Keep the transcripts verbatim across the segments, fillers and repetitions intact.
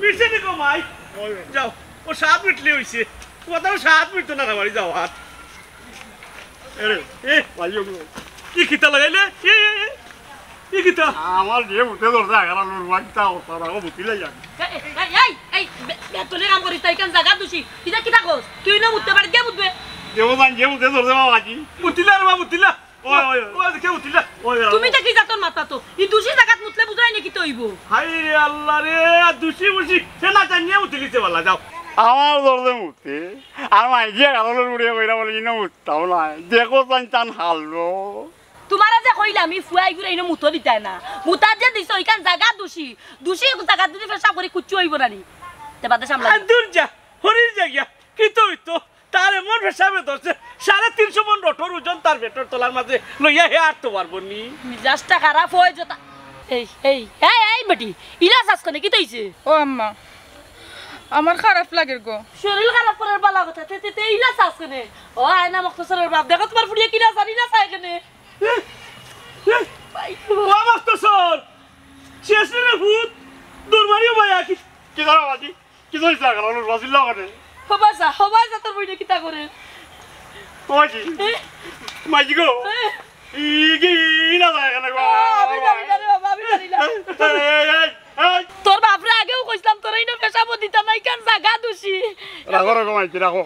মিশে নি গো মাই। যাও, ও সাত মিনিট লে অইছে। তোমার তো সাত মিনিট তো না বাড়ি যাও আর। এরে, এ, ভাই, ও কি কিতা লাগাইলে? এ, এ, এ, কি কিতা? আমার যে উঠে ধরছে, আগারা লড়ুয়া কিতা অবস্থা, রাখো বুঝিলাই আমি। এই, এই, এই, এই, বে-, বেতনে কাম করিস, তাই কেন জাগা দুষি? কিতা, কিতা কস? তুই না মুততে পারিস, কে মুতবে? যে ও জান, যে উঠে ধরছে বাবাজি। মুতিলা রে বাবা, মুতিলা। ওই, ওই, ওই। ওই, কে মুতিলা? ওই, ওই, তুমি ওই। তো কি জাতর মাত মাতো? ই দুষি জাগাত মুতলে বুঝাই নাকি তো অইবো? হায় রে আল্লাহ রে, দুষি বুঝি, সে না জানিয়ে মুতিলিছে বালা, যাও। আমার ধরছে মুততে, আর মাইজিয়া গালর উড়িয়া কইরা বলে, ইনো মুততাম না। দেখো তান তান হারলো। তোমারে যে কইলাম, ই ফুয়া ইগুরে ইনো মুতো দিতায় না। মুতার যে দিছো, ইখান জাগা দুষি। দুষি জাগাত যদি পেশাব করি, কুচ্ছু অইবো না নি। তে বাদে সামলাই। আর দূর যা, হরির যা গিয়া। কিতা অইতো? তার এমন পেশাবে ধরছে, সাড়ে তিনশো মন রটর ওজন তার পেটর তলার মাঝে লইয়া হে আটতো পারবো নি। মিজাজটা খারাপ অই যেতা। এই, এই, এই, এই বেটি, ইলা চাস কেনে, কিতা অইছে? ও আম্মা, আমার খারাপ লাগের গো। শরীর খারাপ করার বালা কথা, তে, তে, তে ইলা চাস কেনে? ও আয়না মখতসরর বাপ, দেখো তোমার ফুড়িয়ে কিলা চার, ইলা চায় কেনে? ও মখতসর, শেষ রে ভূত, দরবারিও ভাই আকি। কি ধরো বাজি? কি ধরিস না কেন? রাসিল্লা করে। হবাসা, হবাসা তোর বইনে কিতা করে? তোমার কি? এ? মাইজি গো। এ? ই কি, ই না যায় কেন গো? আ, আমি জানি না রে বাবা, আমি জানি না। এই, এই, এই, এই। তোর বাপরে আগেও কইছিলাম, তোর এই না পেশাবো দিতা নাই, কেন জাগা দুষি? রাখো, রাখো, মাইজি, রাখো।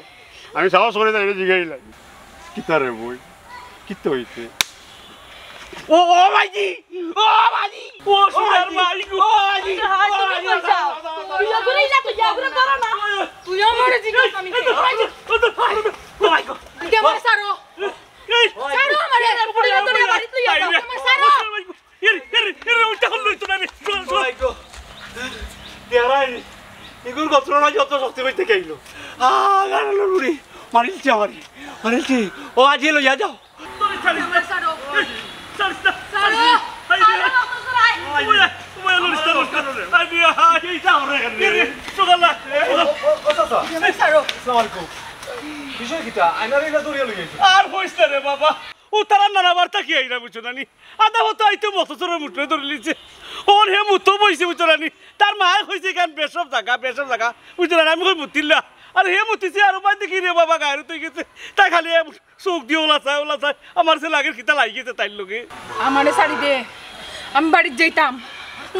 আমি সাহস করে যাই, জিগাইলাই। কিতা রে বই? কিতা অইছে? ও, ও মাইজি! ও মাইজি! ও সোনার মাই গো! ও মাইজি! হায়, তুমি কই যাও? তুই ওগুলো ইলা, তুই ওগুলো ধরো না। তুইও মরে জিজ্ঞাস আমি কে? ও মাই গো! কে আমার সারো? এই! সারো আমারে! পুড়িয়ে তো বাড়িত লইয়া যাও। আমার সারো! এরে, এরে, এরে, ওইটা হল লইতো না রে। চল, চল। মাই গো! দেরাই! ইগুর গতরে না যত শক্তি কইতে গেল। আ, গাড়ালো বুড়ি! মারিলছে আমারে! মারিলছে! ও আজি লইয়া যাও! তোরে ছাড়িস না। ছাড়ো। এই, ছাড়িস না। ছাড়ো। ছাড়িস না। এই, ছাড়ো, এই, অত জোরে আয়। ওই, ওই, লড়িস না, লড়িস না। এই, এই, এই, এই, এই, এই, সকাল না। ও, ও, ও, চাচা। ছাড়ো। আসসালামু আলাইকুম। বিষয় কিতা? আয়নারে ইলা ধরিয়া লই আইছো। আর কইস না রে বাবা। ও তারা নানা বার্তা কি আইরা বুঝছো না নি? আদা হতো আইতে মতো চোরের মুঠোয় ধরে লিছে। ওর হে মুতো বইছে বুঝছো না নি? তার মায়ে কইছে, "এখান বেসব জাগা, বেসব জাগা।" বুঝছো না নি? আমি কই মুতিল্লা। আর হে মুতিছে আর উপায় দেখি রে বাবা গায়ের তুই গেছে। তাই খালি এ চোখ দিয়া ওলা চায়, ওলা চায়। আমার সে লাগের কিতা লাগি গেছে তাইর লগে। আমারে ছাড়ি দে, আমি বাড়িত যাইতাম।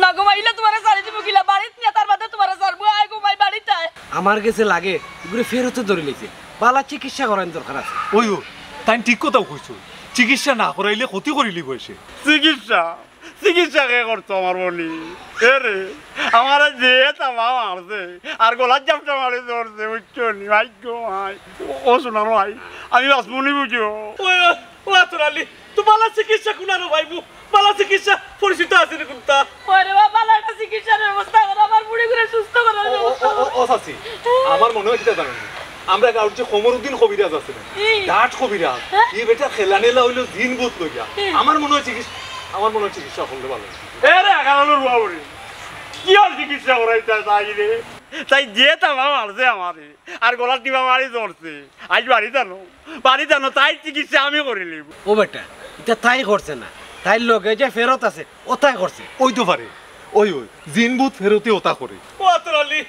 না গো মাই, ইলা তোমারে ছাড়ি দিমু কিলা? বাড়িত নিয়া তার বাদে তোমারে ছাড়মু। আয় গো মাই, বাড়িত আয়। আমার গেছে লাগে, ইগুরে ফেরতে ধরি লইছে। বালা চিকিৎসা করান দরকার আছে। ওই, ও, তাই ঠিক কথাও কইছো। চিকিৎসা না করাইলে ক্ষতি করিলি বয়সে। চিকিৎসা? চিকিৎসা কে করতো আমার বনি? এ রে, আমারে যে তামা মারছে, আর গলার জাপটা মারি ধরছে, বুঝছো নি? ভাই গো ভাই, ও, ও সোনার ভাই, আমি বাঁচবো নি বুঝো? ওই, ওই, ও আতর আলী, তো বালা চিকিৎসা কুনানো পাইবো? বালা চিকিৎসা পরিচিত আছে নি কুনটা? ওরে বাবা, বালা একটা চিকিৎসার ব্যবস্থা করো, আমার বুড়ি করে সুস্থ করার ও, ও, ব্যবস্থা ও, ও, করো। ও চাচি, আমার মনে হয় কিতা জানো নি? আমরা গাঁওর যে কমরুদ্দিন কবিরাজ আছে না, ই। ডাট কবিরাজ, হ্যাঁ? ই বেটা খেলা নেলা হইলো জিন ভূত লইয়া। ই। আমার মনে হয় চিকিৎসা, আমার মনে হয় চিকিৎসা করলে ভালো। এ রে, আগালানোর বাবুরে, কি আর চিকিৎসা করাইতে তাই রে? তাই যে তামা মারছে আমারে, আর গলার টিপা মারি ধরছে। আজ বাড়ি জানো, বাড়ি জানো, তাই চিকিৎসা আমি করি নিব। ও বেটা, ইটা তাই করছে না, তাইর লগে যে ফেরত আছে, ও তাই করছে। ওই তো পারে, ওই, ওই, জিন ভূত ফেরতে ওতা করে। ও আতর আলী,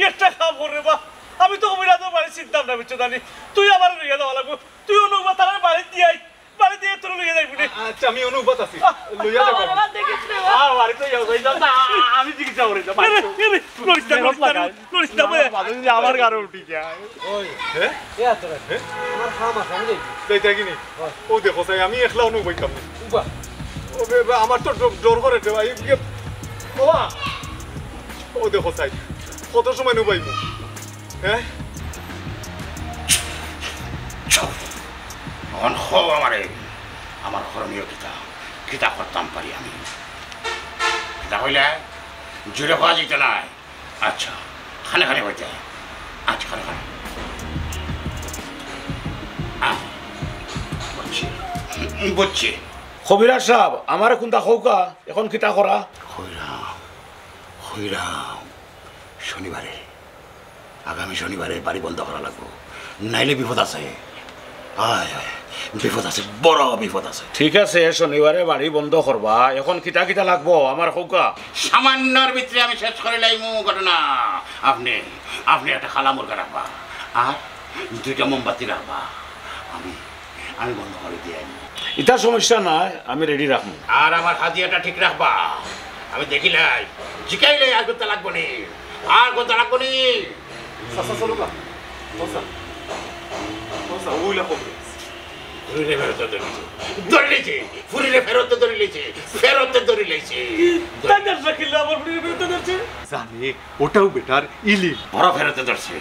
একটা কাম কর রে বা, আমি তো কবিরাজর বাড়ি চিনতাম না, বুঝছো জানি? তুই আমার লইয়া যাওয়া লাগবো, তুই অনুবা তার বাড়ি দিয়ে আই, বাড়ি দিয়ে তোর লইয়া যাইবো রে। আ-, আচ্ছা, আমি অনুবাদ আছি। আহ, লইয়া যাবো। বাবা, দেখিস রে বা। আ, বাড়িতে যাও, যাই যাও। না, আ-, আমি চিকিৎসা করে যাবো। এ রে, এ রে, লড়িস না, লড়িস না, লড়িস না, ভাই। বাদে যদি আমার গাড়ো উঠি যায়। ওই, হ্যাঁ? এ আতর আলী, হ্যাঁ? আমার কাম আছে, আমি যাই। যাই, যাই কি নি? হয়। ও দেখো, চাই, আমি একলা অনু বইতাম না। উবা। ও বে, বে, আমার তো ডর, ডর করে রে ভাই। এ, ও বা। ও দেখো, চাই, কত সময় নু বইবো? হ্যাঁ? অখন কও আমারে, আমার করণীয় কিতা? কিতা করতাম পারি আমি? কিতা কইলে? জোরে কওয়া যাইতো নায়। আচ্ছা, খানে খানে কইতে। আচ্ছা, খানে খানে। আহ, বুঝছি। বুঝছি। কবিরাজ সাব, আমারে কুনতা কউক্কা, অখন কিতা করা? কইরাম, কইরাম। শনিবারে, আগামী শনিবারে বাড়ি বন্ধ করা লাগবো, নাইলে বিপদ আছে। আয়, আয়। বিপদ আছে, বড় বিপদ আছে। ঠিক আছে, শনিবারে বাড়ি বন্ধ করবা। এখন কিতা কিতা লাগবো আমার কউক্কা? সামান্যর ভিতরে আমি শেষ করি লাইমু ঘটনা। আপনে, আপনে একটা কালা মুরগা রাখবা, আর দুইটা মোমবাতি রাখবা। আমি, আমি বন্ধ করি দিয়া আইমু। ইতা সমস্যা নাই, আমি রেডি রাখমু। আর আমার হাদিয়াটা ঠিক রাখবা। আমি দেখিলাই, জিকাইলাই, আর কুন্তা লাগবো নি, আর কুন্তা লাগবো নি। চাচা, চলো না। চাচা, চাচা, ওইলা কবি। ফুরিরে ফেরত ধরিলিছে। ধরিলিছে। ফুরিরে ফেরত ধরিলিছে। ফেরত ধরিলিছে। তাই না, শাকিল, আমার ফুরিরে ফেরত ধরছে? জানি, ওটাও বেটার ইলিম। বড় ফেরত ধরছে।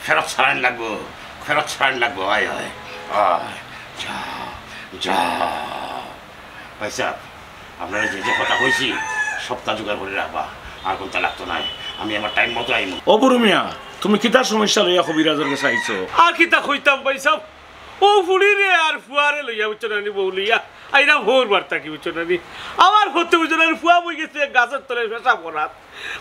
ফেরত ছাড়ান লাগবো। ফেরত ছাড়ান লাগবো। আয়, আয়। আয়। যা, যা। ভাই সাহেব, আপনারে যে যে কথা কইছি, সবতা জোগাড় করি রাখবা। আর কুন্তা লাগতো নায়। আমি আমার টাইম মতো আইমু। ও বুরু মিয়া, তুমি কিতা সমস্যা লইয়া কবিরাজর গেছে আইছো? আর কিতা কইতাম ভাই সাহেব, অউ ফুড়িরে আর ফুয়ারে লইয়া, বুঝছো না নি, বউ লইয়া আইরাম হউর বার থাকি, বুঝছো না নি। আমার পথে, বুঝছো না নি, ফুয়া বই গেছে গাছর তলে পেশাব করাত,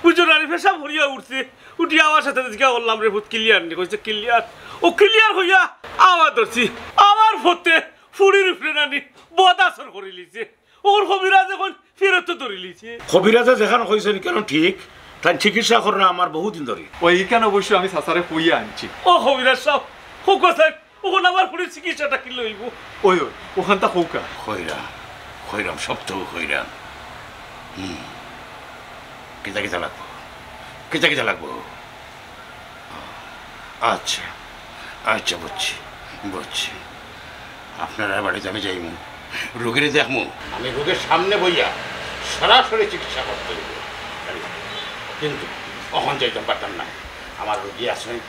বুঝছো না নি, পেশাব করিয়া উঠছে, উঠিয়া আমার সাথে জিকা করলাম, "রে পুত, ক্লিয়ার নি?" কইছে, "ক্লিয়ার।" অউ ক্লিয়ার কইয়া আমার ধরছি, আমার পথে ফুড়ির উপরে না নি বদ আচরণ করিলিছে। অউ কবিরাজ এখন ফেরত ধরিলিছে। কবিরাজে যেখান কইছইন কেন ঠিক, তাইন চিকিৎসা কররা আমার বহুদিন ধরি। অউ ইখান অবশ্য আমি চাচারে কইয়া আনছি। ও কবিরাজ সাব, কউক্কা চাইন, অখন আমার ফুড়ির চিকিৎসাটা কিলা অইবো? ওই, ওই, অখানতা কউক্কা। কইরাম, কইরাম, সবতা কইরাম। হুম। কিতা কিতা লাগবো? কিতা কিতা লাগবো? আচ্ছা, আচ্ছা, বুঝছি, বুঝছি। আপনারার বাড়িত আমি যাইমু, রুগীরে দেখমু। আমি রুগীর সামনে বইয়া সরাসরি চিকিৎসা করতে অইবো। কিন্তু অখন যাইতাম পারতাম না। আমার রুগী আছইন,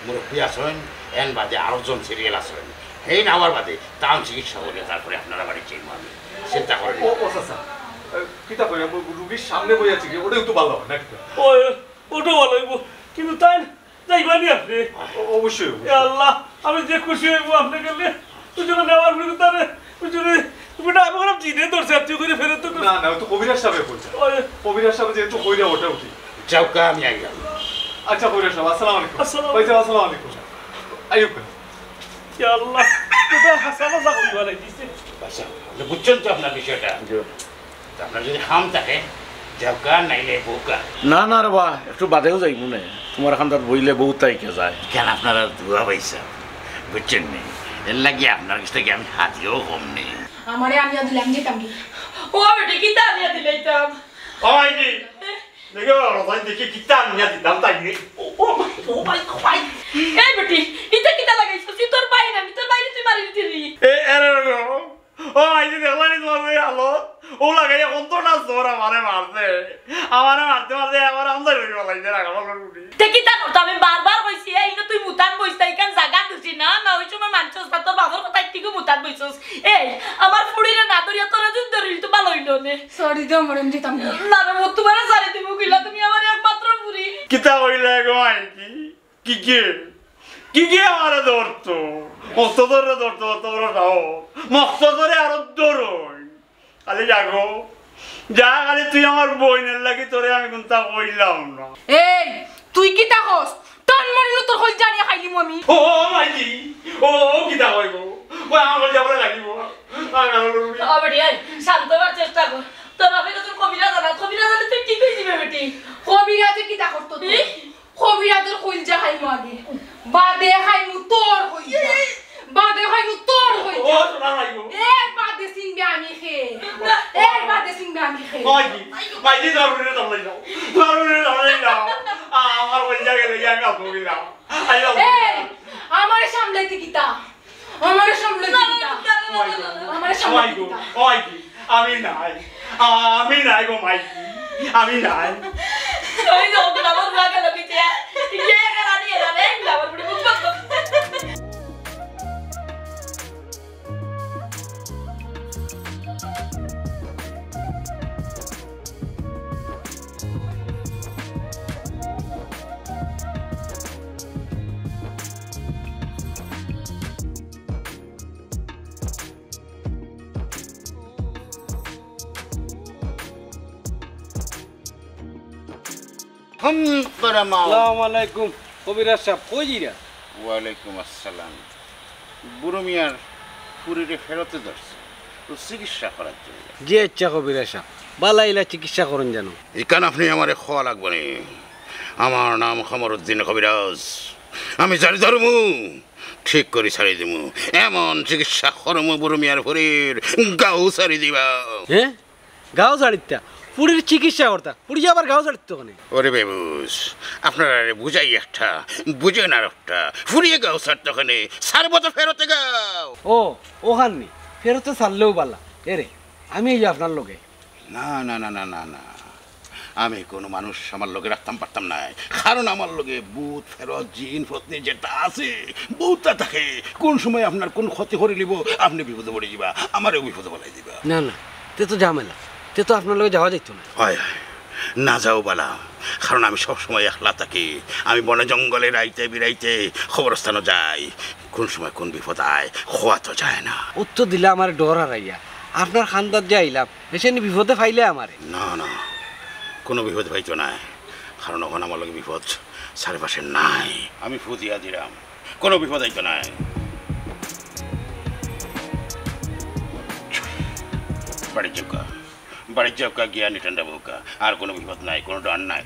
মুরব্বি আছইন, এন বাদে আরো জন সিরিয়াল আছইন। হেইন আওয়ার বাদে তান চিকিৎসা করিয়া তারপরে আপনারার বাড়িত যাইমু আমি। চিন্তা করেন না। ও, ও চাচা, এ, কিতা কইরা, রুগীর সামনে বইয়া চিকিৎসা, ওটাই তো ভালা অয়, না কিতা? ওই, ওটাও ভালা অইবো, কিন্তু তাইন যাইবা নি আপনে? ও-, অবশ্যই, অবশ্যই। এ আল্লাহ, আমি যে খুশি অইমু আপনে গেলে। তুই যেন নেওয়ার পরে তারে, তুই যেন, বেটা, আমি বললাম, জিনে ধরছে, আর তুই করে ফেরত তো না, না, ওই তো কবিরাজ সাবে কইছে। ওই। কবিরাজ সাবে যেহেতু কইরা ওটা উঠি। যাউক্কা, আমি আইলাম। আচ্ছা, কবিরাজ সাব, আসসালামু আলাইকুম। আসসালাম। ভাই সাব, আসসালামু আলাইকুম। আইউক্কা। ইয়া আল্লাহ, এটা হাছা হাছা কইবা লাগি দিছে। আচ্ছা, আপনে বুঝছইন তো আপনার বিষয়টা? জি। তে আপনার যদি কাম থাকে, যাউক্কা, নাইলে বউক্কা। না, না রে বা, একটু বাদেউ যাইমু নে। তুমার কান্দাত বইলে বউত থাকি যায়। কেন আপনারা দুয়া পাইছা, বুঝছইন নি? এরলাগি আপনার গেছ থাকি আমি হাদিয়াও কম নি। আমারে আনিয়া দিলাম, দিতাম কি? ও বেটি, কিতা আনিয়া দিলাইতাম? ও আইনি, দেখো, রোজাই দেখি কিতা আনিয়া দিতাম তাই নি। ও, ও মাই, ও মাই, ও মাই। এই বেটি, ইতা কিতা লাগাইছস? ই তোর ভাই না, ই তোর ভাইরে তুই মারি দিতে নি। এ, এরে গো। ও, আইজি দেখলা নি তুমার অউ হালত? অউ লাগাইয়া কতটা জোর আমারে মারছে। আমারে মারতে মারতে আমারে আমদানি করি ফালাইছে রাখাল অকলর গুটি। তে কিতা করতাম? আমি বারবার কইছি, এই ইনো তুই মুতান বইছ না, ইখান জাগা দিছি না, না ওই সময় মানছস না, তোর বাবার কথা একটিকু মুতান বইছস। এই, আমার ফুড়িরে না ধরিয়া তোরা যদি ধরিলি তো ভালা অইলো নে। সরি দে, মরে আমি দিতাম না। না রে, মু তুমারে ছাড়ি দিমু কিলা, তুমি আমার একমাত্র ফুড়ি। কিতা কইলা গো আইজি? কি কে? কি কে আমারে ধরতো? মকসদরে ধরতো, অত বড় সাহস। মকসদরে আরো ধরইন। খালি যা গো, যা খালি তুই আমার বইনর লাগি, তোরে আমি কুন্তা কইলাম না। এই, তুই কিতা কস? টান মারিলে তোর কইলজা আনিয়া খাইলিমু আমি। ও, ও মাইজি, ও, ও কিতা কইবো? ও আমার কইলজা বলে লাগিবো। আর আমার লড়বি। ও বেটি, এই, শান্ত অওয়ার চেষ্টা কর। তোর বাপে তো তোর কবিরাজ আনাত, কবিরাজ আনলে তুই ঠিক অইযিবে বেটি। কবিরাজে কিতা করতো তোর? ই? কবিরাজর কইলজা খাইমু আগে, বাদে খাইমু তোর কইলজা, বাদে খাইমু তোর কইলজা। ও, শোনা নাই গো। এর বাদে চিনবে আমি কে, এর বাদে চিনবে আমি কে। মাইজি, মাইজি, জরুরি না, সামলাই যাও, জরুরি না, সামলাই যাও। আ-, আমার কইলজা গেলে গিয়া আমি আসবো কিলা? আই যাও। এই, আমারে সামলাইতে কিতা? আমারে সামলাইতে কিতা? না, না, না, না, না, না। আমারে সামলাইতে কিতা? ওই কি? আমি নাই। আমি নাই গো মাইজি। আমি নাই। ওই যে ওকে আমার না গেল পিছে। কে গেল দিয়ে না রে, আমার বুড়ি মুখ বন্ধ। হুম, তোরা মাও। আসসালামু আলাইকুম। কবিরাজ সাব, কই যাইরা? ওয়ালাইকুম আসসালাম। বুরু মিয়ার ফুরিরে ফেরতে ধরছে, তো চিকিৎসা করার জন্য। জি আচ্ছা কবিরাজ সাব, বালা ইলা চিকিৎসা করইন জানো। ইখান আপনে আমারে কওয়া লাগবো নি। আমার নাম কমরুদ্দিন কবিরাজ। আমি ছাড়ি ধরমু, ঠিক করি ছাড়ি দিমু। এমন চিকিৎসা করমু বুরু মিয়ার ফুরির গাউ ছাড়ি দিবা। হ্যাঁ? গাউ ছাড়িতা? ফুরির চিকিৎসা করতা, ফুরিয়ে আবার গাউ ছাড়িতো কেনে? ওরে বেবুস, আপনারারে বুঝাই একটা, বুঝেন আর একটা। ফুরিয়ে গাউ ছাড়তো কেনে, ছাড়বো তো ফেরতে গাউ। ও, অখান নি, ফেরতে ছাড়লেউ বালা। এরে, আমি এই আপনার লগে। না, না, না, না, না, না। আমি কুনু মানুষ আমার লগে রাখতাম পারতাম নায়, কারণ আমার লগে ভূত, ফেরত, জিন, ফতনি যেতা আছে, বউততা থাকে। কুন সময় আপনার কুন ক্ষতি করিলিবো, আপনে বিপদে পড়ি যিবা, আমারেও বিপদে পড়াই দিবা। না, না, তে তো ঝামেলা, তে তো আপনার লগে যাওয়া যাইতো না। হয়, হয়, না যাও বালা, কারণ আমি সব সময় একলা থাকি। আমি বনে জঙ্গলে রাইতে বিরাইতে কবরস্থানো যাই। কুন সময় কুন বিপদ আয়, কওয়া তো যায় না। উত্তর দিলা আমারে ডর হারাইয়া, আপনার কান্দাত যে আইলাম, হেষে নি বিপদে পাইলে আমারে। না, না, কুনু বিপদ পাইতো নায়, কারণ অখন আমার লগে বিপদ চারিপাশে নাই। আমি ফু দিয়া দিরাম, কুনু বিপদ আইতো নায়। বাড়িত যাউক্কা, বাড়িত যাউক্কা, গিয়া নি ঠান্ডা বউক্কা, আর কুনু বিপদ নাই, কুনু ডর নাই।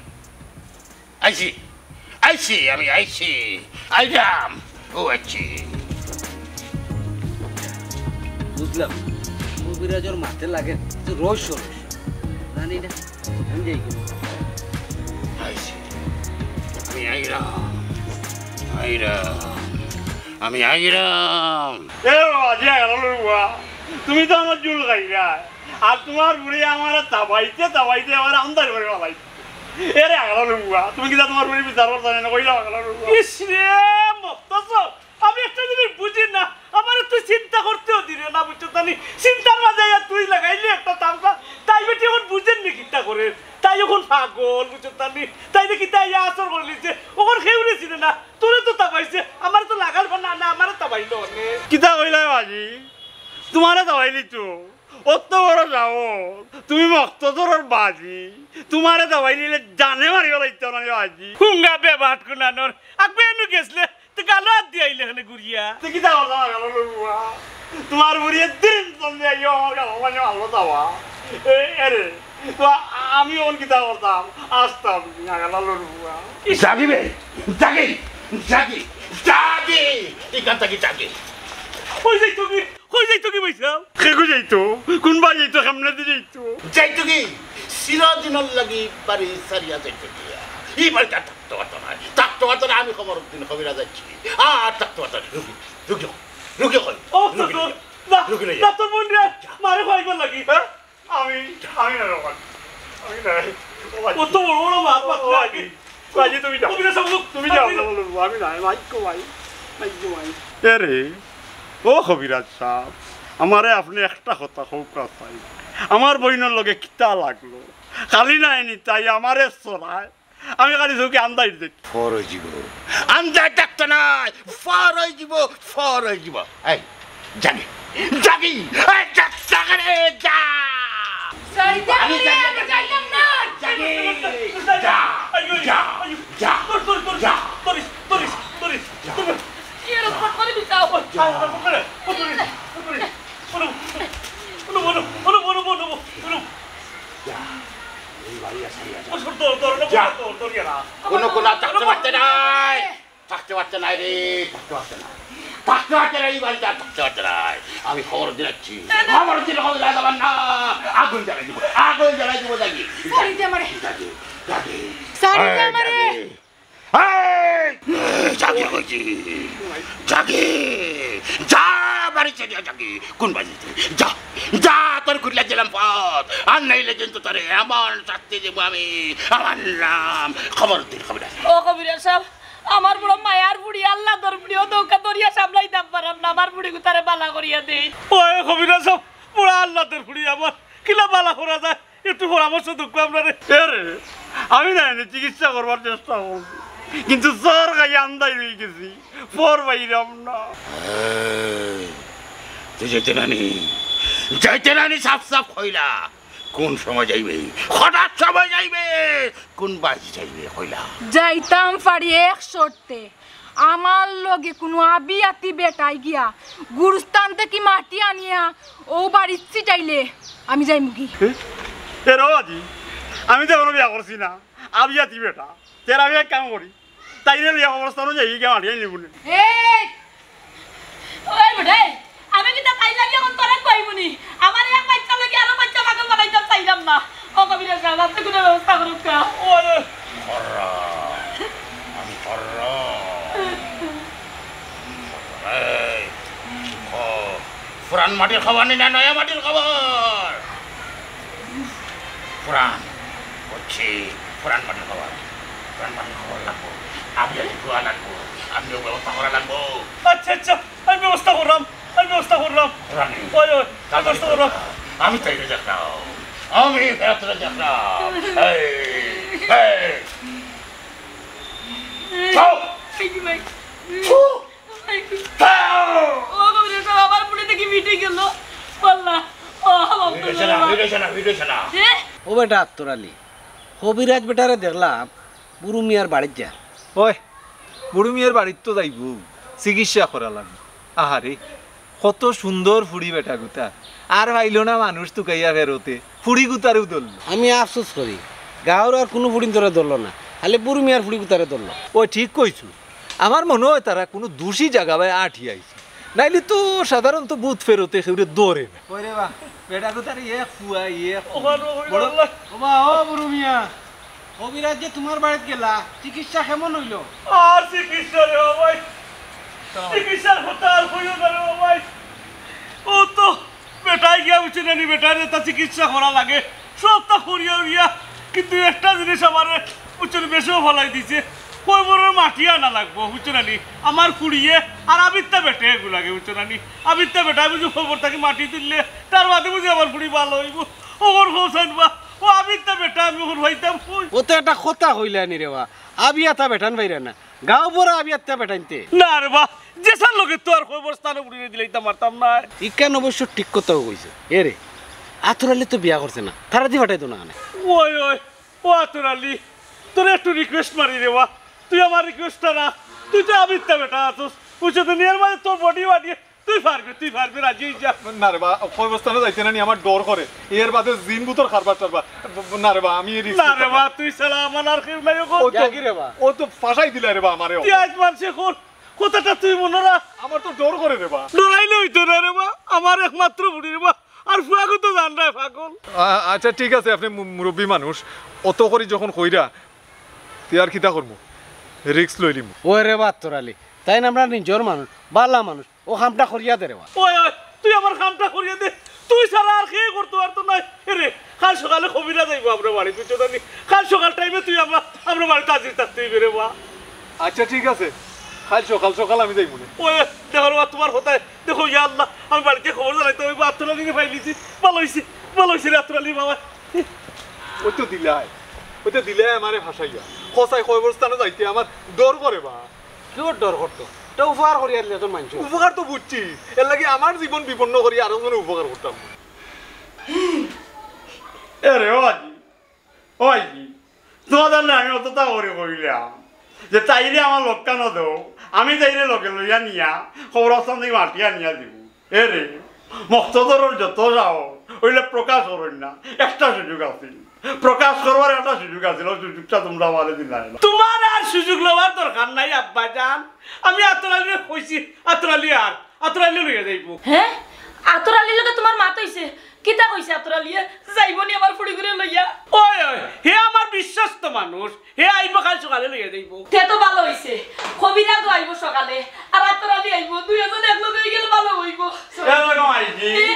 আইছি, আইছি, আমি আইছি, আইরাম, ও আইছি। বুঝলাম, কবিরাজর মাতে লাগে তো রহস্য রহস্য। জানি না, আমি যাই কি? আইছি, আমি আইরাম, আইরাম, আমি আইরাম। এ বাবা, যে গেল রে বাবা, তুমি তো আমার জুল খাইরা, আর তোমার বুড়ি আমারে তাবাইতে তাবাইতে আমার আন্দাজ করে ফালাইছে। এরে আগলা লুঙ্গুয়া, তুমি কিতা তোমার বুড়ি বিচার করতা না, কইলাম আগলা লুঙ্গুয়া। ইস রে, মক্তসর, আমি একটা জিনিস বুঝি না, আমারে তুই চিন্তা করতেও দিরে না, বুঝছো তানি? চিন্তার মাঝে আইয়া তুই লাগাইলি একটা তামসা, তাই বেটি অখন বুঝের নি কিতা করে, তাই অখন পাগল, বুঝছো তানি? তাই রে কিতা ইয়া আসর করলি যে, অখন কেউরে চিনে না, তোরে তো তাবাইছে, আমারে তো লাগাল না, না, আমারে তাবাইলো অনে। কিতা কইলায় বাজি? তোমারে তাবাইলি তো। অত বড় সাহস, তুমি মক্তসরর বাজি, তোমারে তাবাইলিলে জানে মারি ফালাইতাম না বাজি। হুঙ্গা বেবাট কুনানোর, আকবে এনু গেছলে, তে গালো আত দি আইলে কেনে ঘুরিয়া। তে কিতা করতাম আগলা লুঙ্গুয়া? তোমার বুড়িয়ে দিন চলে আইও, আমার গালো মানে ভালো তাবা। এ, এরে, তো আমি অখন কিতা করতাম? আসতাম, আগলা লুঙ্গুয়া। জাগি বে, জাগি, জাগি, জাগি, ইখান থাকি জাগি। কই যাইতো কি? কই যাইতো কি বইছাও? কে কই যাইতো? কুনবায় যাইতো? কেমনে দি যাইতো? যাইতো কি? চিরদিনর লাগি বাড়ি ছাড়িয়া যাইতো কি? ই বাড়িত আর থাকতো পারতো নায়। থাকতো পারতো নায়, আমি কমরুদ্দিন কবিরাজ আইছি। আর থাকতো পারতো নায়। রুগী, রুগী, রুগী কই? ও, রুগী তো, লইয়া। না, রুগী লইয়া। না, তোর বোন রে, মারে কইবার লাগি, হ্যাঁ? আমি, আমি না রে বাবা। আমি না। ও বাজি। অত বড় বড় মাত মাতলে বাজি। বাজি, তুমি যাও। কবিরাজ সাব, তুমি যাও, আপনি যাও, যাও, আমি না, মাইকো ভাই। মাইকো ভাই। এরে, ও কবিরাজ সাব, আমারে আপনে একটা কথা কউক্কা চাই। আমার বইনর লগে কিতা লাগলো? খালি নায় নি, তাই আমারে চড়ায়। আমি খালি চউখে আন্দাইর দেখি। ফর অইযিবো। আন্দাইর দেখতো নায়, ফর অইযিবো, ফর অইযিবো। এই, জাগি, জাগি, এই, যা, জাগি রে, যা। সরি, আমি জাগি, আমি জাগি, যাইতাম না। জাগি, যা, যা, যা, তোর, তোর, তোর, যা। তোর, তোর, তোর, তোর। এর উপর করে দিতাও। যা। আয়, আয়, উপরে, উপরে, উপরে। অনু, অনু, অনু। যা। এই বাড়ি আর ছাড়িয়া যা। ও, সর, ধর, ধর, ধর, যা। ধর, ধর, ইয়া না। কোনো, কোনো থাকতে পারতে নায়। থাকতে পারতে নায় রে, থাকতে পারতে নায়। থাকতে পারতে নায়, এই বাড়িত আর থাকতে পারতে নায়। আমি খবর দিলাইছি। না, না। খবর দিলে খবর দেওয়া যাবার না। আগুন জ্বালাই দিবো, আগুন জ্বালাই দিবো, জাগি। ছাড়ি দে আমারে। জাগি, জাগি। ছাড়ি দে এই, আমারে। জাগি। এই, জাগি কইছি। জাগি। যা, বাড়ি ছাড়িয়া জাগি। কোন বাড়ি তুই? যা, যা, তোর খুলিয়া দিলাম পথ। আর নাইলে কিন্তু তোরে এমন শাস্তি দিমু আমি। আমার নাম কমরুদ্দিন কবিরাজ। ও কবিরাজ সাব, আমার বড় মায়ার বুড়ি, আল্লাদর বুড়ি, অউ দৌকা দরিয়া সামলাইতাম পারাম না, আমার বুড়ি গুতারে বালা করিয়া দেই। ওই কবিরাজ সাব, বুড়া আল্লাদর বুড়ি আমার, কিলা বালা করা যায়, একটু পরামর্শ দেউক্কা আপনারে। এরে, আমি নায় নি চিকিৎসা করবার চেষ্টা করছি, কিন্তু চড় খাইয়া আন্দাইর অইগেছি, ফর পাইরাম না। এই, তুই যাইতে নায় নি, যাইতে নায় নি, সাফ সাফ কইলা। কোন সময় যাইবে? কটার সময় যাইবে? কোন বাজি যাইবে? কইলা। যাইতাম পারি এক শর্তে, আমার লগে কুনু আবিয়াতি বেটায় গিয়া গুরুস্থান থাকি মাটি আনিয়া অউ বাড়িত ছিটাইলে আমি যাইমুগি। এ? এ রে বাবাজি, আমি তো অখনো বিয়া করছি না, আবিয়াতি বেটা। তে আমি এক কাম করি, তাইরে লইয়া কবরস্থানো যাই, গিয়া মাটি আনিমুনে। এই! ওই বেটা, এই! আমি কিতা তাইর লাগি অখন তোরে কইমুনি? আমার এক বাইচ্চা লাগি আরো বাইচ্চা পাগল বানাইতাম চাইলাম না। ও কবিরাজ সাব, আপনে কুনু ব্যবস্থা করুক্কা। ওই, ওই। হরর। আমি হরর। এই, পুরান মাটির খাবার নি না নয়া মাটির খাবার? পুরান। বুঝছি, পুরান মাটির খাবার। পুরান মাটির খাবার লাগবো। আমি আজ ধোয়া লাগবো। আমি ব্যবস্থা করা লাগবো। আচ্ছা, আচ্ছা, আমি ব্যবস্থা করলাম, আমি ব্যবস্থা করলাম। পুরান। ওই, ওই, আমি ব্যবস্থা করলাম। আমি তাইরে দেখলাম। আমি তাইরে দেখলাম। এই, এই। যাও। এই যে ভাই। ও কবিরাজ সাব, আমার ফুড়ি দেখি মিটি গেল। আল্লাহ, ও আমার ফুড়ি দেখি না, ফুড়ি দেখি না, ফুড়ি দেখি না। ও বেটা আতর আলী, কবিরাজ বেটারে দেখলাম বুরু মিয়ার বাড়িত যার। ওই, বুরু মিয়ার বাড়িত তো যাইবো, চিকিৎসা করা লাগবো। আহারে, কত সুন্দর ফুড়ি বেটা গুতা। আর পাইলো না মানুষ তুকাইয়া ফেরতে, ফুড়ি গুতারেউ ধরলো। আমি আফসোস করি, গাঁওর আর কুনু ফুড়িন্তরে ধরলো না, খালি বুরু মিয়ার ফুড়ি গুতারে ধরলো। ও ঠিক কইছো, আমার মনো অয় তারা কুনু দুষী জাগা বায় আটিয়া আইছে, নাইলে তো সাধারণত ভূত ফেরতে কেউরে ধরে না। ওরে বা, বেটা গুতারে এক ফুয়া, এক ফুয়া। ওবা, ও বুরু মিয়া, কবিরাজ যে তুমার বাড়িত গেলা, চিকিৎসা কেমন অইলো? আর চিকিৎসা রে বাবাই, চিকিৎসার কথা আর কইও না রে বাবাই। ও তো বেটায় গিয়া বুঝছো না নি, বেটারে তা চিকিৎসা করা লাগে, সবতা করিয়া উরিয়া, কিন্তু একটা জিনিস আমারে বুঝছো নি, বেশিও ফালাই দিছে। কবরর মাটি আনা লাগবো, বুঝছো না নি? আমার ফুড়িয়ে আর আবিত্তা বেটে এগু লাগে, বুঝছো না নি? আবিত্তা বেটায় বুঝি কবর থাকি মাটি তুললে, তার বাদে বুঝি আমার ফুড়ি ভালা অইবো। ও ওর হোসেন বা, ও আবিত্তা বেটা আমি ওর পাইতাম কই? ও তো একটা কথা কইলা নি রে বা, আবিয়াতা বেটান পাইরা না, গাঁও ভরা আবিয়াতা বেটাইন্তে। না রে বা, যেসার লগে তো আর কবরস্থানো ফুড়িরে দিলাইতাম পারতাম না। ইখান অবশ্য ঠিক কথাউ কইছো। এ রে, আতর আলী তো বিয়া করছে না, তারাদি ফাটাই দেও না কেনে? ওই, ওই, ও আতর আলী, তোরে একটু request মারি রে বা, তুই আমার request টা রাখ, তুই তো আবিত্তা বেটা আছস, বুঝছো তো নি? এর মাঝে তোর body বাড়িয়ে তুই পারবে, তুই পারবে, রাজি অই যা। না রে বা, কবরস্থানো যাইতে না নি, আমার ডর করে। এর বাদে জিন ভূতর কারবার টারবার। না রে বা, আমি এই risk না রে নিতাম না। বা, তুই ছাড়া আমার আর কেউ নাই অখন। ও তো, ও তো ফাঁসাই দিলা রে বা আমারে। তুই আজ মানষে কর, কথাটা তুই মনো রাখ। আমার তো ডর করে রে বা। ডরাইলে অইতো না রে বা, আমার একমাত্র ফুড়ি রে বা। আর ফুয়াগু তো জানরায় পাগল। আ-, আচ্ছা ঠিক আছে, আপনে মু-, মুরব্বি মানুষ, অত করি যখন কইরা, তে আর কিতা করমু? Risk লইলিমু। ওরে বা আতর আলী, তাইন আমরার নিজর মানুষ, ভালা মানুষ, অউ কামটা করিয়া দে রে বা। ওই, ওই, তুই আমার কামটা করিয়া দে, তুই ছাড়া আর কেউ করতো পারতো নায়। এ রে, কাইল সকালে কবিরাজ আইবো আমরার বাড়িত, বুঝছো না নি? কাইল সকাল time এ তুই আমরার, আমরার বাড়িত হাজির থাকতে অইবে রে বা। আচ্ছা ঠিক আছে, কাইল সকাল সকাল আমি যাইমুনে। ওই, দেখো রে বা, তুমার কথায়, দেখো, ইয়া আল্লাহ, আমি বাড়িত গিয়া খবর জানাইতাম অইবো, আতর আলীরে পাইলিছি, ভালা অইছে, ভালা অইছে রে আতর আলী বাবা। ওই তো দিলাই, ওই তো দিলাই আমারে ফাঁসাইয়া। কসাই কবরস্থানো যাইতে আমার ডর করে বা। কিওর ডর করতো? তে উপকার করিয়া দিলে তো মানষে। উপকার তো বুঝছি, এর লাগি আমার জীবন বিপন্ন করি আরো জনর উপকার করতাম। এ রে, ও আজি, ও আজি, তুমার না আমি অততা করি কইলাম যে তাইরে আমার লগে না দেও, আমি তাইরে লগে লইয়া নিয়া কবরস্থান থাকি মাটি আনিয়া দিমু। এ রে, মক্তদরর যত যাও, অইলে প্রকাশ করইন না। একটা সুযোগ আছিল, প্রকাশ করবার একটা সুযোগ আছিল, অউ সুযোগটা তুমরা আমারে দিলায় না। তুমার আর সুযোগ লওয়ার দরকার নাই আব্বাজান, আমি আতর আলীরে কইছি, আতর আলী আর, আতর আলী লইয়া যাইবো। হে? আতর আলীর লগে তুমার মাত অইছে? কিতা কইছে আতর আলীয়ে? যাইবো নি আমার ফুড়িগুরে লইয়া? ওই, ওই, হে আমার বিশ্বস্ত মানুষ, হে আইবো কাইল সকালে লইয়া যাইবো। তে তো ভালা অইছে, কবিরাজও আইবো সকালে, আর আতর আলী আইবো, দুইজন একলগে অইগেলে ভালা অইবো। এ বেগম আইজি, এ?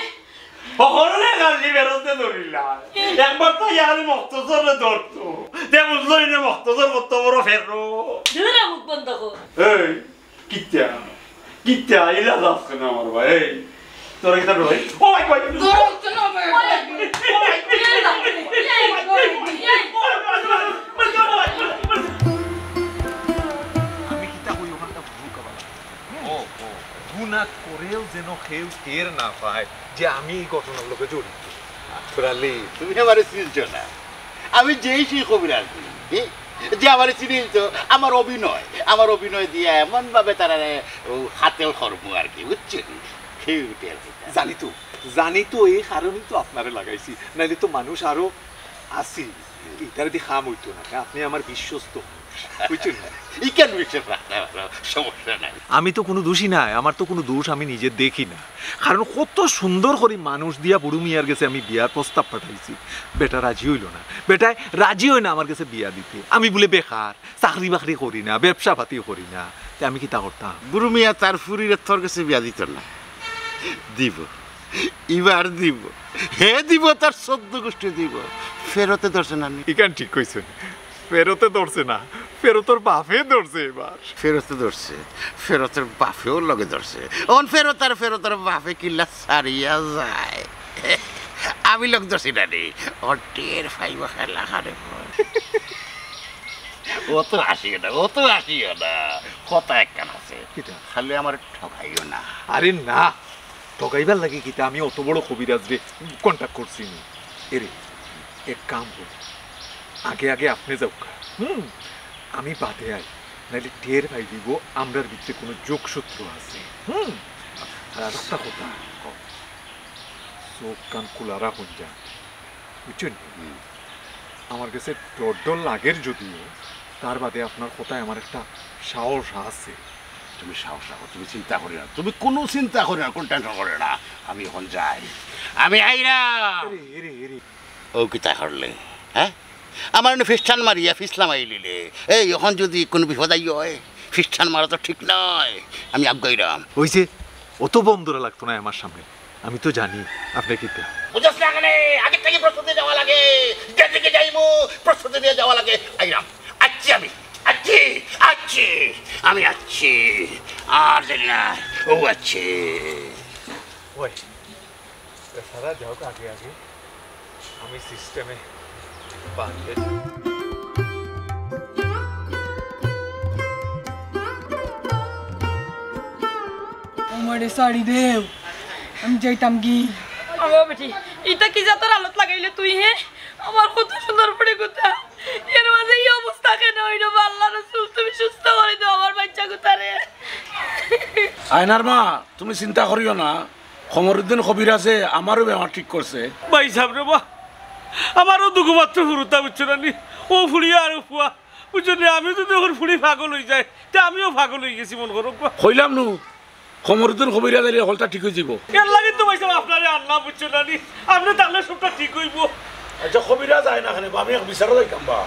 হকলরে কালি বেরোতে ধরিলা। এ? একবার তো ইয়ারে মক্তসররে ধরতো, তে বুঝলো ইনে মক্তসর কত বড় ফেরো। দূরে মুখ বন্ধ কর। এই, কিতা? কিতা? ইলা যাস কেনে আমার ভাই? এই, তোরা কিতা ভাই? ও ভাই, ভাই। ধরো, কেন ভাই? ও ভাই, ও ভাই। এই, এই, এই, এই, এই। আমি কিতা কই ওখানটা ভুল কাবালা। ও, ও, গুনা করেও যেন কেউ টের না পায় যে আমি এই ঘটনার লগে জড়িত। আতর আলী, তুমি আমারে চিনছো না? আমি যেই সেই কবিরাজ। এ? যে আমারে চিনেন তো, আমার অভিনয়, আমার অভিনয় দিয়া এমন ভাবে তারারে ও হাতেল করমু আর কি, বুঝছেন? খেয়ে উঠে আর কি। জানি তো, জানি তো, এই কারণেই তো আপনারে লাগাইছি, নাইলে তো মানুষ আরো আছিল। ইতারে দি কাম অইতো না, আপনি আমার বিশ্বস্ত মানুষ, বুঝছেন না? ইখান বিশ্বাস রাখতে পারো, সমস্যা নাই। আমি তো কোনো দোষী নাই, আমার তো কোনো দোষ আমি নিজে দেখি না। কারণ কত সুন্দর করি মানুষ দিয়া বুরু মিয়ার গেছে আমি বিয়ার প্রস্তাব পাঠাইছি, বেটা রাজি অইল না। বেটায় রাজি অয় না আমার গেছে বিয়া দিতে। আমি বুলে বেকার, চাকরি বাকরি করি না, ব্যবসা পাতি করি না, তে আমি কিতা করতাম? বুরু মিয়া তার ফুরিরে তোর গেছে বিয়া দিত না। দিব, ইবার দিব, হে দিব, তার চৌদ্দ গোষ্ঠী দিব। ফেরতে ধরছে না নি? ইখান ঠিক কইছইন, ফেরতে ধরছে না, ফেরতর বাপে ধরছে এবার। ফেরতে ধরছে, ফেরতর বাপেও লগে ধরছে। অন ফেরত আর ফেরতর বাপে কিল্লা ছাড়িয়া যায়। আমি লগ ধরছি না নি, অন টের পাইব খেলা খারে। ও তো আসিও না, ও তো আসিও না। কথা একখান আছে। কিতা? খালি আমার ঠকাইও না। আরে না, ঠকাইবার লাগি কিতা? আমি অত বড় কবিরাজরে contact করছি নি। এরে, এক কাম করি, আগে আগে আপনে যাউক্কা, হুম, আমি বাদে আই, নাইলে টের পাই দিব আমরার ভিতরে কোনো যোগসূত্র আছে, হুম। আর আর একটা কথা, চোখ কান খোলা রাখুন যা, বুঝছেন? হুম। আমার গেছে ডর ডর লাগের যদিও, তার বাদে আপনার কথায় আমার একটা সাহস আছে। তুমি সাহস রাখো, তুমি চিন্তা করিও না, তুমি কোনো চিন্তা করিও না, কোনো টেনশন করিও না। আমি এখন যাই, আমি আইরাম। এরে, এরে, এরে। ও কিতা করলে? হ্যাঁ, আমার এনে ফিস্টান মারিয়া ফিসলাম আইলিলে। এই, এখন যদি কোনো বিপদ আই হয়, ফিস্টান মারা তো ঠিক নয়। আমি আগুয়াইরাম। ওই যে, অত বন্দরা লাগতো না আমার সামনে, আমি তো জানি আপনি কিতা। বুঝছ না কেনে? আগে থেকে প্রস্তুতি নেওয়া লাগে, যেদিকে যাইমু প্রস্তুতি নিয়ে যাওয়া লাগে। আইরাম, আচ্ছি আমি, আচ্ছি, আচ্ছি, আমি আচ্ছি, আর দেরি না, ও আচ্ছি। ওই, এ সারা যাও আগে আগে, আমি সিস্টেমে বাঁধতে। আমারে ছাড়ি দেও, আমি যাইতাম কি? ও বেটি, ইতা কি জাতর আলত লাগাইলে তুই, হে? আমার কত সুন্দর ফুড়ি গুতা, এর মাঝে এই অবস্থা কেনে অইলো? আল্লাহ রসুল, তুমি সুস্থ করি দেও আমার বাচ্চা গুতারে। আয়নার মা, তুমি চিন্তা করিও না, কমরুদ্দিন কবিরাজে আমারও বেমার ঠিক করছে। ভাই সাহেব রে বা, আমারও দুগু মাত্র ফুরুতা, বুঝছো না নি? ও ফুড়ি আর ও ফুয়া, বুঝছো নি? আমি যদি ওর ফুড়ি পাগল অই যায়, তে আমিও পাগল অই গেছি, মন করো। কইলাম নু, কমরুদ্দিন কবিরাজ আইলে হকলতা ঠিক অই যাইবো। এর লাগি তো ভাই সাহেব আপনারে আনলাম, বুঝছো না নি? আপনে থাকলে সবটা ঠিক অইবো। আচ্ছা, কবিরাজ আয় না কেনে বা, আমি এক বিচারো যাইতাম বা।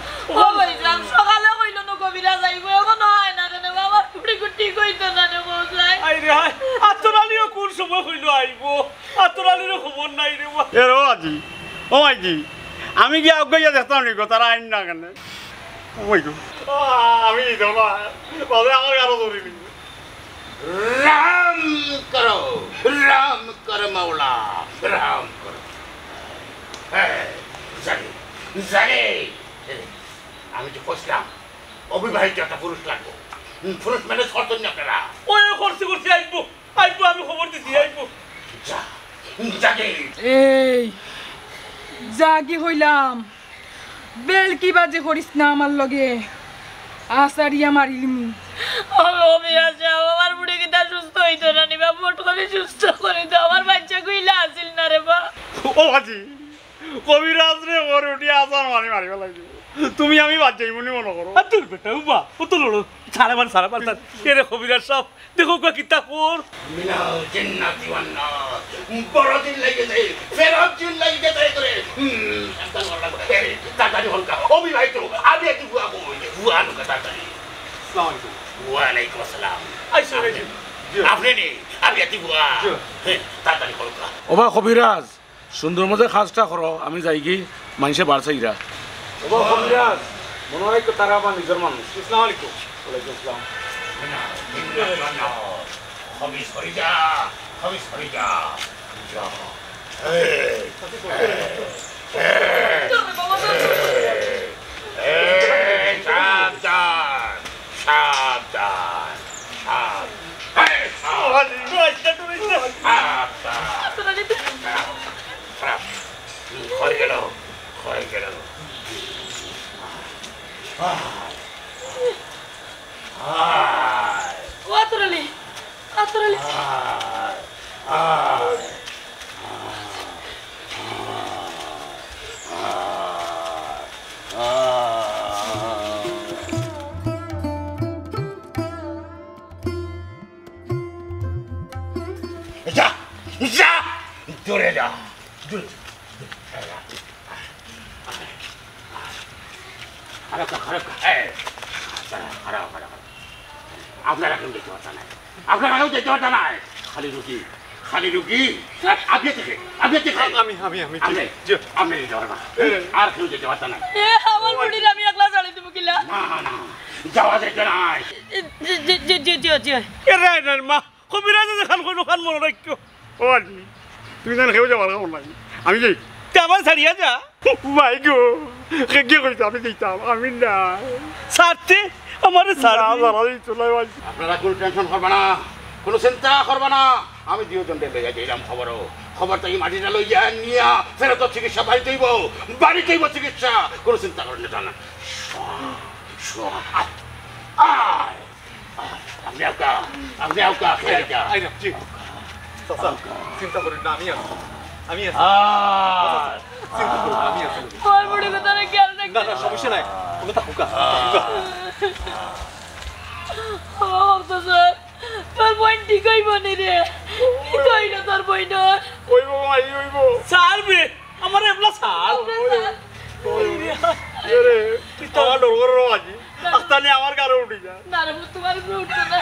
ও ভাই সাহেব, সকালে কইলো নু কবিরাজ আইবো, এখনো আয় না কেনে বা? আমার ফুড়ি ঠিক অইতো না রে বা। আয় রে আয়, আতর আলীও কোন সময় কইলো আইবো? আতর আলীরও খবর নাই রে বা। এ রে ও আজি, ও মাইজি, আমি গিয়া আগুয়াইয়া দেখতাম নি গো, তারা আইন না কেনে। ও মাই গো। আ, আমি দিতাম না। বাবা, আমার গারো ধরি নি। রাম করো, রাম করো মাওলা, রাম করো। হ্যাঁ, জানি, জানি। আমি তো কইছিলাম, অবিবাহিত একটা পুরুষ লাগবো। হুম, পুরুষ ম্যানেজ করতেন না আপনারা। ওই করছি, করছি, আইবো, আইবো, আমি খবর দিছি, আইবো। যা, যা রে। এই, যা কি কইলাম, বেলকি বাজি করিস না আমার লগে, আছাড়িয়া মারিলিমু। ও, ও মিয়া সাহেব, আমার বুড়ি কিতা সুস্থ অইতো না নি বা? ফট করি সুস্থ করি দেও, আমার বাচ্চা কইলা আছিল না রে বা। ও আজি, কবিরাজ রে, ওর উঠি আছাড় মারি মারি ফালাই দিবো। তুমি আমি বাদ যাইমু নি মনো করো। আর তোর বেটা, উবা, ও তো লড়ো। সারা বার, সারা বার, সারা। এরে কবিরাজ সাহেব, দেখো গো কিতা কর। মিনাল জিন্নাতি ওয়ান নাস। বড় জিন লাগিছে, ফেরত জিন লাগিছে তাই করে। হুম, সাবধান করা লাগবো। এই, তাড়াতাড়ি হলকা। অবিবাহিত, আমি একটু বুয়া কই। বুয়া আনুকা তাড়াতাড়ি। আসসালামু আলাইকুম। ওয়ালাইকুম আসসালাম। আইসো, আপনি, আইসো। জি। আপনি নি, আমি একটু বুয়া। জি। হ্যাঁ, তাড়াতাড়ি হলকা। ওবা কবিরাজ, সুন্দর মতো কাজটা করো, আমি যাইগি, মাইনষে বার চাইরা। ওবা কবিরাজ, মনে হয় তো তারা আমার নিজের মানুষ। আসসালামু আলাইকুম। ওয়ালাইকুম আসসালাম। না, না, না, না, না। খবিস হয়ে যা, খবিস হয়ে যা। যা। এই, এই, এই, এই, সাবধান, সাবধান, সাবধান। এই, সাবধান। খারাপ। হয়ে গেল, হয়ে গেল। ও আতর আলী, আতর আলী। যা, যা, দূরে যা, দূরে যা। খারাপ, খারাপ, এই, খারাপ, খারাপ, খারাপ। আপনারা কেউ যেতে পারতা না, আপনারা কেউ যেতে পারতা না। খালি রুগী, খালি রুগী। আপনি থেকে, আপনি থেকে। আমি, আমি, আমি, আপনি, জি। আপনি যেতে পারবেন না। আর কেউ যেতে পারতা না। এ, আমার বুড়ির আমি একলা ছাড়ি দিব কিলা? না, না, যাওয়া যেত না। জি, জি, জি, জি, জি, জি। এ, রায়নার মা, কবিরাজে যেখান কইন ওখান মনো রাখিও। ও আলী, তুমি জানো কেউ যাবার খবর নাই। আমি যাই। তে আমার ছাড়িয়া যা। মাই গো, কে গিয়ে কইছে আমি যাইতাম, আমি না। ছাড়তে, আমারে ছাড় না, দি। ছাড়া দিত না ভাই। আপনারা কোনো টেনশন করবা না, কোনো চিন্তা করবা না। আমি দুইজন লইয়া যাইলাম খবর। খবর তাই মাটিটা লইয়া নিয়া ফেরত চিকিৎসা বাড়িতে হইব, বাড়িতে হইব চিকিৎসা। কোনো চিন্তা করেন না, না। শোয়া, শোয়া, আয়, আয়। আপনি আউকা, আপনি আউকা, খেয়ে আইরা, আইরা। আইরা, জি। চাচা, চিন্তা করেন না, আমি আছি। আমি আছি। আয়। চিন্তা করেন না, আমি আছি। আমার বুড়ি কথাটা খেয়াল রাখবেন। না, না, সমস্যা নাই। ওকে থাকুকা, থাকুকা। ও, তো স্যার, তোর বোন ঠিক হইব নি রে? কি হইল তোর বোন? হইব, মাই, হইব। স্যার বে, আমার এবলা স্যার। ওরে, ওরে, ওরে। এ রে, আমার ডর করে রে আজি। আস্তানি আমার গারো উঠি যা। না রে, তোমার উপরে উঠতো না।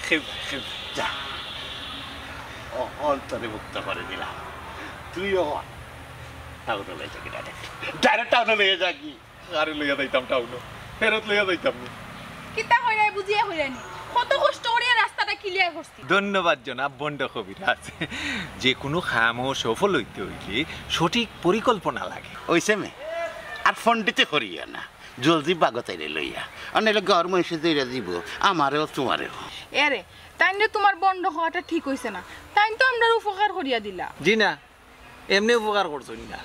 খেউ, খেউ, যা। অ-, অন্তরে মুক্ত করে দিলাম। তুইও টাউনো লইয়া যাবি direct। Direct টাউনো লইয়া যাবি। আরে লইয়া যাইতাম টাউনো। ফেরত লইয়া যাইতাম নি। কিতা কইরায় বুঝিয়া কইরায় নি। কত কষ্ট করিয়া রাস্তাটা clear করছি। ধন্যবাদ জনাব ভণ্ড কবিরাজ। যে কোনো কামও সফল হইতে হইলে সঠিক পরিকল্পনা লাগে। ওই সেমে, আর পণ্ডিতে করিও না। জলদি বাগো তাইরে লইয়া। আর নাইলে গাঁওর মাইনষে যেরা দিব, আমারেও তোমারেও। এরে, তাইনরে তোমার ভণ্ড কওয়াটা ঠিক হইছে না। তাইন তো আমরার উপকার করিয়া দিলা। জি না, এমনে উপকার করছইন না।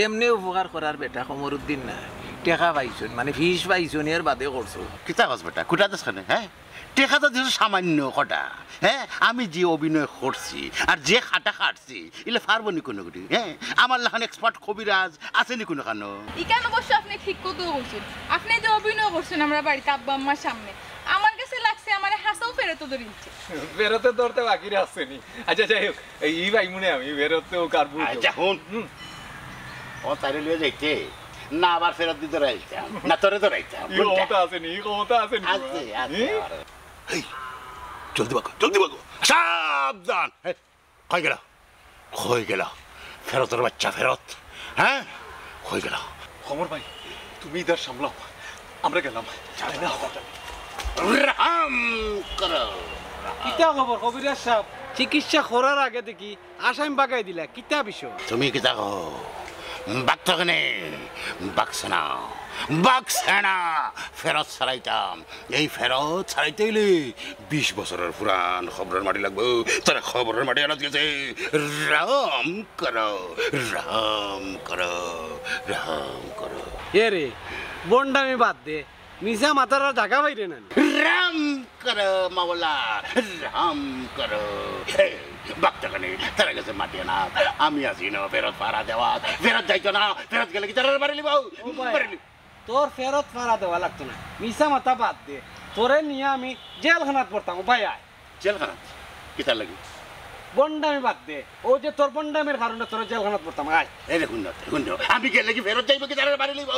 এমনে উপকার করার বেটা কমরুদ্দিন না। টেকা পাইছইন, মানে ফিস পাইছইন, এর বাদে করছইন। কিতা কস বেটা? কুটা দেস কেনে, হ্যাঁ? টেকা তো দিছো সামান্য কটা, হ্যাঁ? আমি যে অভিনয় করছি, আর যে খাটা খাটছি, ইলে পারবো নি কোনো গুটি, হ্যাঁ? আমার লাখান expert কবিরাজ আছে নি কোনো খানো? ইখান অবশ্য আপনি ঠিক কথা কইছইন। আপনি যে অভিনয় করছইন আমরার বাড়িত আব্বা আম্মার সামনে, আমার গেছে লাগছে আমারে হাছাউ ফেরতো ধরি নিছে। ফেরতে ধরতে বাকি রাখছে নি। আচ্ছা, যাই হোক, এই, ই ভাই মনে আমি ফেরতেও কারবো। আচ্ছা, হুন। হুম। ও তারে লইয়া যাইতে, না আবার ফেরত দি ধরাইতাম, না তোরে ধরাইতাম। ই ক্ষমতা আছে নি, ই ক্ষমতা আছে নি। আছে, আছে, হুম? এই, জলদি বাগো, জলদি বাগো। সাবধান। কই গেল? কই গেল? ফেরতর বাচ্চা ফেরত। হ্যাঁ? কই গেল? কমর ভাই, তুমি ইদার সামলাও। আমরা গেলাম। রহম করো। কিতা খবর কবিরাজ সাব? চিকিৎসা করার আগে দেখি আসামি বাগাই দিলা। কিতা বিষয়? তুমি কিতা কও? বাগতো কেনে? বাগছে না। বাগছে না। ফেরত ছাড়াইতাম। এই ফেরত ছাড়াইতে অইলে বিশ বছরর পুরান খবরর মাটি লাগবো। তারা খবরর মাটি আনাত গেছে। রহম করো, রহম করো, রহম করো। এ রে, ভন্ডামি বাদ দে। মিছা মাতার আর জাগা পাইরে না নি। রহম করো মাওলা, রহম করো। হে, বাগতো কেনে? তারা গেছে মাটি আনাত। আমি আছি না, ফেরত ফারা দেওয়াত। ফেরত যাইতো না, ফেরত গেলে কি তারা বাড়ি লিবাও? ও ভাই। বাড়ি লিবাও। তোর ফেরত ফারা দেওয়া লাগতো না, মিছা মাতা বাদ দে। তোরে নিয়া আমি জেলখানাত পড়তাম, ও ভাই আয়। জেলখানাত? কিতার লাগি? ভন্ডামি বাদ দে। অউ যে তোর ভন্ডামির কারণে তোর জেলখানাত পড়তাম, আয়। এই দেখুন না, দেখুন না। আমি গেলে কি ফেরত যাইব কি তারা বাড়ি লইব?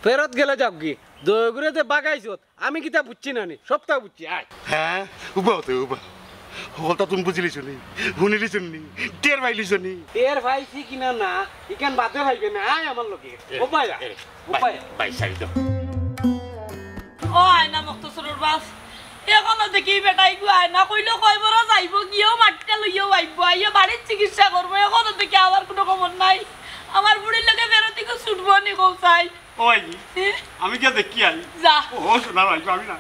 ফেরত গেলে যাও কি? দয়া করে যে বাগাইছত, আমি কিতা বুঝছি না নি, সবটা বুঝছি, আয়। হ্যাঁ, উবাও তো, উবাও। হকলতা তুমি বুঝিলিছো নি, হুনিলিছো নি, টের পাইলিছো নি? টের পাইছি কিনা না, ইখান বাদে পাইবে না, আয় আমার লগে। এ, ও ভাইয়া, এ, ও ভাই, ভাইয়া। ভাই, সাইড দাও। ও আয়না মক্তসরর বাপ, এখনো দেখি বেটাইগু আয়না কইলো কয় বড় যাইব, গিয়েও মাটিটা লইয়াও আইব, আইয়া বাড়ির চিকিৎসা করবো, এখনো দেখি আমার কোনো খবর নাই। আমার বুড়ির লগে বেরোতে কেউ ছুটবো নি, কও চাই। ও ভাই, এ? আমি গিয়া দেখি আই। যা। ও, সোনা ভাই, আমি না।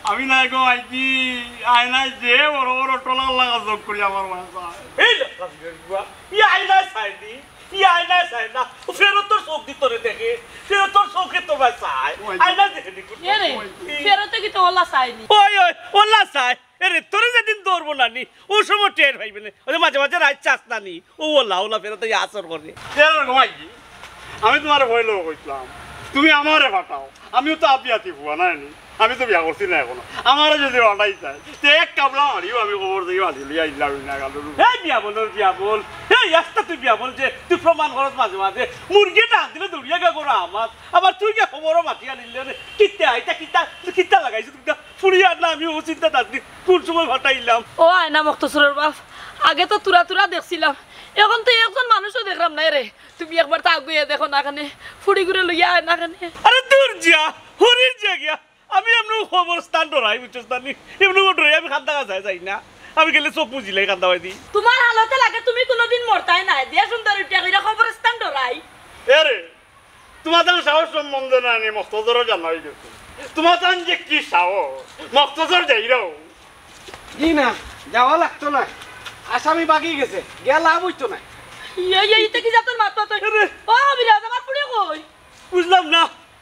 আমি না গো, আই কি, আয়নায় যে বড় বড় টলার লাগা যোগ করি আমার মাথা। এই লো, কাজী বুয়া, ই আয়নায় চাইনি, ই আয়নায় চাই না। ও ফেরতর চোখ দি তোরে দেখে, ফেরতর চোখে তোর ভাই চায়। ওই। আয়নায় দেখে নি। এ রে, ফেরতে কি তো ওলা চাইনি? ওই, ওই, ওলা চায়। এ রে, তোরে যেদিন ধরবো না নি, ও সময় টের পাইবে না। ওই যে মাঝে মাঝে রাইত চাস না নি, ও ওলা, ওলা ফেরতে আসর করে। এ রে, ঘুমাই কি? আমি তোমারে ভয় লোক কইছিলাম, তুমি আমারে ফাটাও। আমিও তো আপিয়াতি ফুয়া না নি, আমি তো বিয়া করছি না এখনো। আমারে যদি ফাটাই চায়, তে এক কামলা মারিও, আমি খবর দিয়ে বাঁধি লইয়া আইলাম না গেল। এই বিয়া বল, ওর বিয়া বল। এই আস্তা তুই বিয়া বল যে তুই প্রমাণ করস মাঝে মাঝে। মুরগি ডাক দিলে দৌড়িয়া গা করা আমার। আবার তুই গিয়া খবরও মাতিয়া নিলে রে। কিত্তে আইতা, কিত্তা, কিত্তা লাগাইছিস তুই? ফুড়ি আর না, আমি ও চিন্তা তার কোন সময় ফাটাইলাম। ও আয়না মক্তসরর বাপ, আগে তো তুরা তুরা দেখছিলাম, এখন তো একজন মানুষও দেখলাম না রে। তুমি একবার তা আগুয়ে দেখো না কেনে, ফুড়ি ঘুরে লইয়া আয় না কেনে। আরে দূর যা, হরির যা গিয়া। আমি এমনি খবর স্থান ডরাই, বুঝছস না নি? এমনি ডরাই, আমি খান্দা কাছে যাই না। আমি গেলে চোখ মুজিলাই খান্দা বাই দি। তোমার হালতে লাগে তুমি কোনোদিন মরতাই নাই। যে সুন্দর উঠে কইরা খবর স্থান ডরাই। এ রে, তোমার তান সাহস সম্বন্ধে না নি মক্তসরও জানা হয়ে গেছে। তোমার তান যে কি সাহস, মক্তসর যাইরাও। জি না, যাওয়া লাগতো না। আসামি বাগি গেছে, গিয়া লাভ হইতো না। ইয়ে, ইয়ে, ইতে কি জাতর মাত মাত? আরে। ও, কবিরাজ, আমার ফুড়ি কই? বুঝলাম না।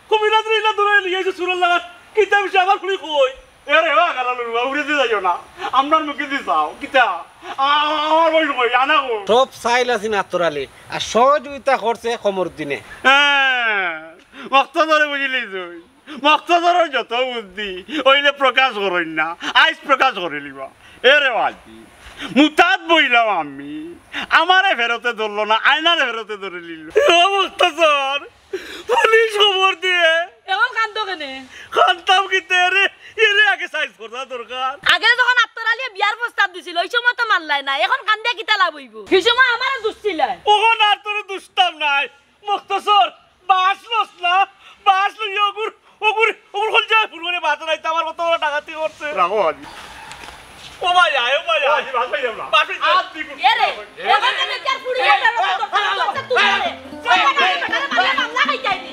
কবিরাজ রে ইলা দৌড়াই নিয়ে এসে সুরল লাগাত। কিতা বিষয় আমার ফুড়ি কই? এ রে, ও গালালুর বাবা, উড়ে দিয়ে যাইও না। আমরার মুখে দিয়ে যাও। কিতা? আ-, আ-, আমার বই কই? আনা কই? সব চাইল আছি নাত্তর আলী। আর সহযোগিতা করছে কমরুদ্দিনে। হ্যাঁ, মক্তসরে বুঝিলি তুই। মক্তসরর যত বুদ্ধি, অইলে প্রকাশ করইন না। আইজ প্রকাশ করিলিবা। এ রে বাজি, মুতাত বইলাম আমি। আমারে ফেরতে ধরলো না, আয়নারে ফেরতে ধরে নিল। ও মক্তসর, পুলিশ খবর দিয়ে। এখন কান্দো কেনে? কান্তাম কিতে রে? এরে আগে সাইজ করা দরকার। আগে যখন আত্তর আলীয়ে বিয়ার প্রস্তাব দিছিল, ওই সময় তো মানলাই না। এখন কান্দিয়া কিতা লাভ হইব? সেই সময় আমারে দুষছিলাই। ওখন আর তোরে দুষতাম নাই। মক্তসর, বাঁশ লস না, বাঁশ লইয়া ওগুর, ওগুর, ওগুর হল যায় ফুরগুনে বাঁচা নাই, তো আমার কত বড় ডাকাতি করছে। রাখো আজি। ও ভাই আয়, ও ভাই আয়। আজি বাঁশ লইলাম না। বাঁশ লইলাম। আজ দি এ রে, এখন আমি কার ফুড়ি কাটার মতো করতে পারছি তুই রে। তুই আমার বেটারে মারলে মামলা খাই যাইনি।